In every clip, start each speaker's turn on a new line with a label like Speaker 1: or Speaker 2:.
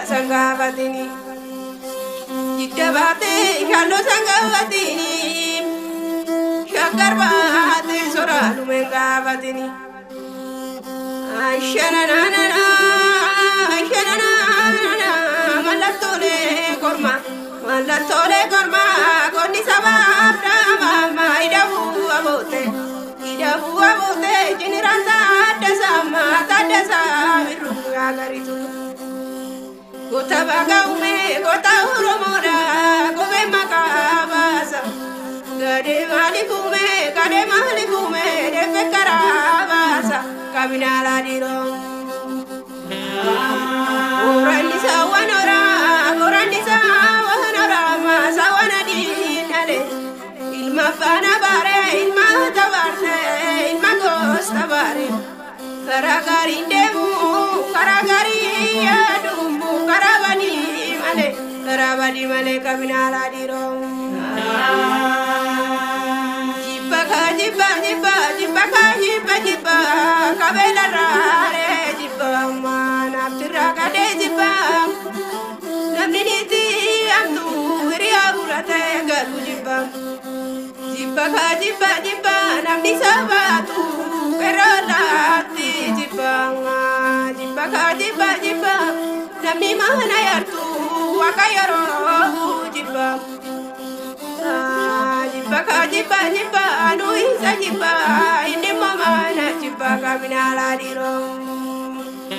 Speaker 1: San gaafatini. Jidda baatee shaalloo san gaafatini. Shaggar baatee soraa dhumeen gaafatini. Ashananana, ashananana, mallattoolee korma, mallattoolee korma, qonni sabaaf dhaamama, hidhamuu aboote, hidhamuu aboote, jiniraan Taaddasaa, Taaddasaa Birruu yaagaritu. Goota baga uume, goota Oromoodha, qubee maqaa baasa. Gadee maaliif uume, gadee maaliif uume, deefe karaa baasa, kabinaalaa dhiiroo. Boranni saawwan horaa, boranni saawwan horaa, maasaawwan adii dhale. Ilma faana baare, ilma tabaarte, ilma gosta baare. Karaa gaariin deemu, karaa gaarii yaadu, karaa badii malee, karaa badii malee kabinaalaa dhiiroo. Jibba kaa jibba jibba jibba kaa jibba jibba kabeela raaree jibba naaftirraa gadee jibba. Namni niitii hamtuu hiriyaa guratee galu jibba. Jibba kaa jibba jibba namni sabaatu qeerroo laatti jibba. Jibba kaa jibba jibba namni mana yartu waaqa yeroo jibba. Jibba kaa jibba jibba anu isa jibba inni immoo mana jibba kabinaalaa dhiiroo.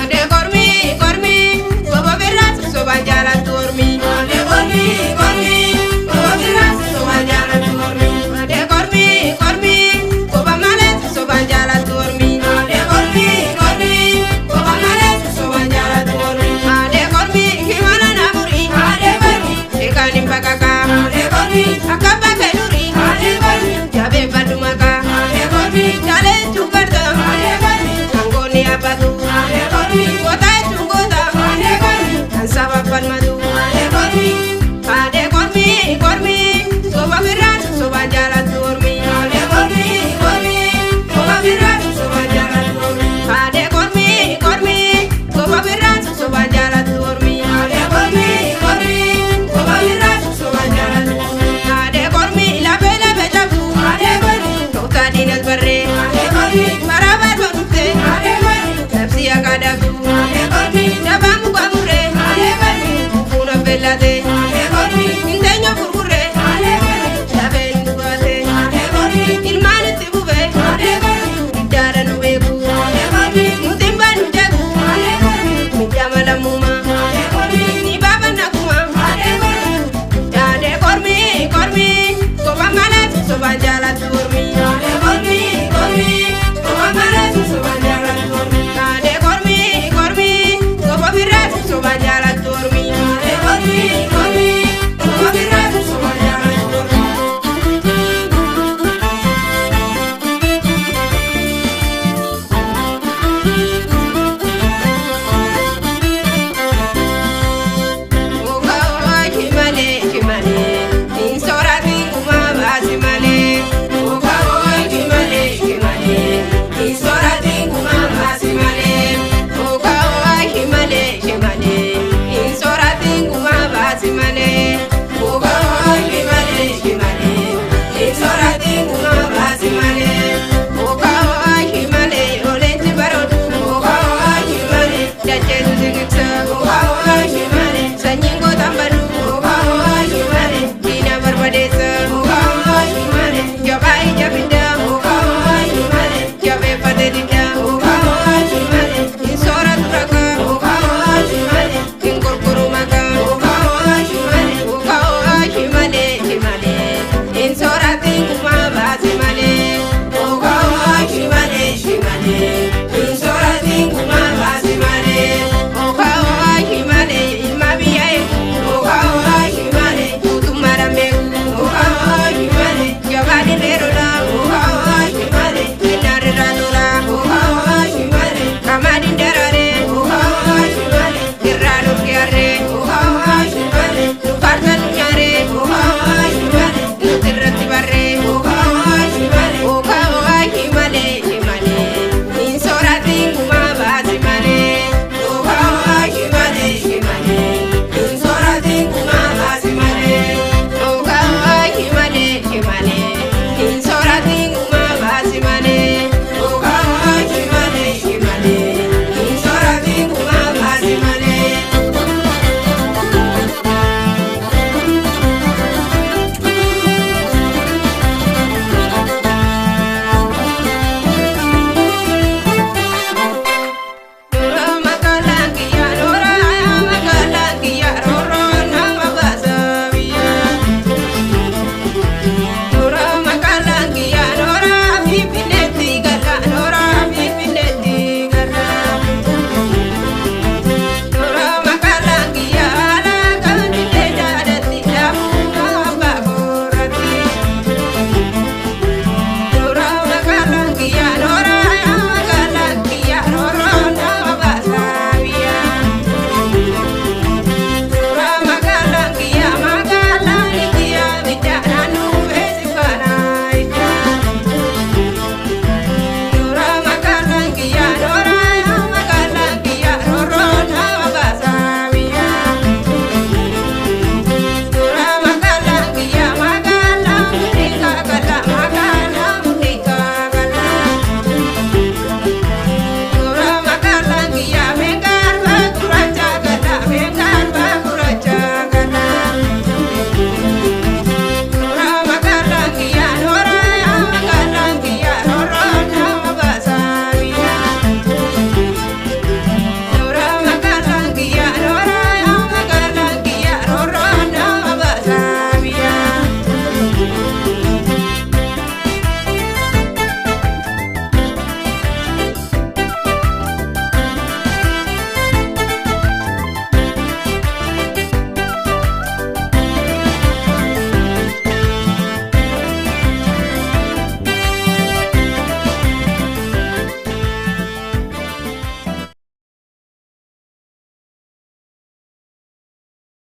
Speaker 1: Ade kormi kormi bobo birraa sosobaan jaalattu ormi. Ade kormi kormi bobo birraa sosobaan jaalattu ormi. Ade kormi kormi bobo malee sosobaan jaalattu ormi. Ade kormi kormi bobo malee sosobaan jaalattu ormi. Ade kormi himana namuri. Ade kormi ekaan hin baqaqaa. Ade kormi akka bakka duri. Ade kormi jabeeffadhu maqaa. Ade kormi jaalee cuubarta. Ade kormi aangoonni abbatu. Ade kormi goota jechuun goota. Ade kormi kan saba falmatu. Ade kormi.